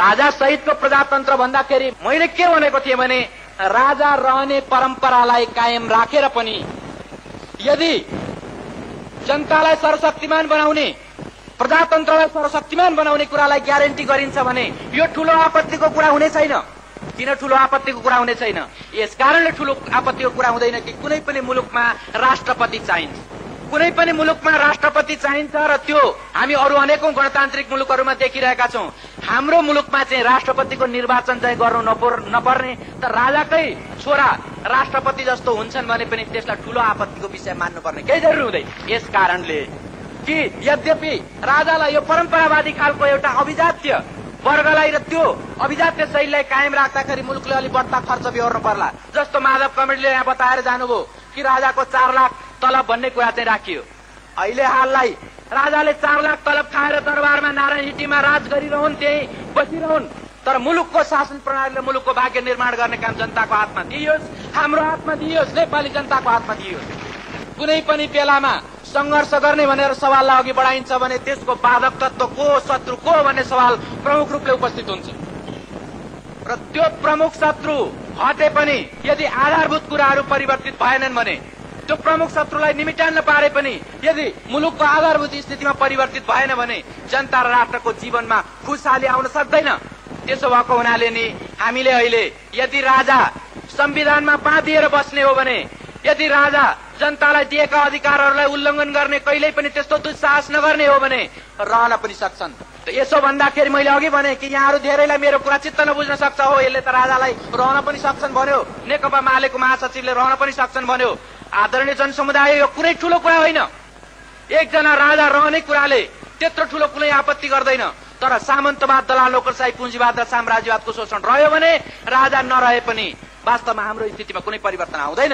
राजा सहितको प्रजातन्त्र भन्दाखेरि मैले के भनेको थिएँ भने राजा रहने परम्परालाई कायम राखेर पनि यदि जनतालाई सर्वशक्तिमान बनाउने, प्रजातन्त्रलाई सर्वशक्तिमान बनाउने कुरालाई ग्यारेन्टी गरिन्छ भने यो ठूलो आपत्तिको कुरा हुने छैन। किन ठूलो आपत्तिको कुरा हुने छैन? यसकारणले ठूलो आपत्तिको कुरा हुँदैन कि कुनै पनि मुलुकमा राष्ट्रपति चाहिन्छ, कुनै पनि मुलुकमा राष्ट्रपति चाहिन्छ र त्यो हामी अरू अनेकौं गणतान्त्रिक मुलुकहरूमा देखिरहेका छौं। हाम्रो मुलुकमा चाहिँ राष्ट्रपतिको निर्वाचन चाहिँ गर्नु नपर्ने त राजाकै छोरा राष्ट्रपति जस्तो हुन्छन् भने पनि त्यसलाई ठूलो आपत्तिको विषय मान्नुपर्ने केही जरुरी हुँदैन। यस कारणले कि यद्यपि राजालाई यो परम्परावादी खालको एउटा अभिजात्य वर्गलाई र त्यो अभिजात्य शैलीलाई कायम राख्दाखेरि मुलुकले अलि बढ्ता खर्च बेहोर्नु पर्ला। जस्तो माधव कमरेडले यहाँ बताएर जानुभयो कि राजाको 4 लाख तलब भन्ने कुरा चाहिँ राखियो। अहिले हाललाई राजाले 4 लाख तलब खाएर दरबारमा नारायण हिटीमा राज गरिरहन्, त्यही बसिरहन्, तर मुलुकको शासन प्रणालीले मुलुकको भाग्य निर्माण गर्ने काम जनताको हातमा दिइयोस्, हाम्रो हातमा दिइयोस्, नेपाली जनताको हातमा दिइयोस्। कुनै पनि बेलामा संघर्ष गर्ने भनेर सवाललाई अघि बढाइन्छ भने त्यसको बाधक तत्व को, शत्रु को भन्ने सवाल प्रमुख रूपले उपस्थित हुन्छ र त्यो प्रमुख शत्रु हटे पनि यदि आधारभूत कुराहरू परिवर्तित भएनन् भने, त्यो प्रमुख शत्रुलाई निमिटान्न पारे पनि यदि मुलुकको आधारभूत स्थितिमा परिवर्तित भएन भने जनता र राष्ट्रको जीवनमा खुशहाली आउन सक्दैन। त्यसो भएको हुनाले नि हामीले अहिले यदि राजा संविधानमा बाँधिएर बस्ने हो भने, यदि राजा जनतालाई दिएका अधिकारहरूलाई उल्लङ्घन गर्ने, कहिल्यै पनि त्यस्तो दुस्साहस नगर्ने हो भने रहन पनि सक्छन्। त यसो भन्दाखेरि मैले अघि भने कि यहाँहरू धेरैलाई मेरो कुरा चित्त नबुझ्न सक्छ, हो यसले त राजालाई रहन पनि सक्छन् भन्यो, नेकपा मालेको महासचिवले रहन पनि सक्छन् भन्यो। आदरणीय जनसमुदाय, यो कुनै ठूलो कुरा होइन। एकजना राजा रहने कुराले त्यत्रो ठूलो कुनै आपत्ति गर्दैन, तर सामन्तवाद, दलाल नोकरशाही, पुँजीवाद र साम्राज्यवादको शोषण रह्यो भने राजा नरहे पनि वास्तवमा हाम्रो स्थितिमा कुनै परिवर्तन आउँदैन।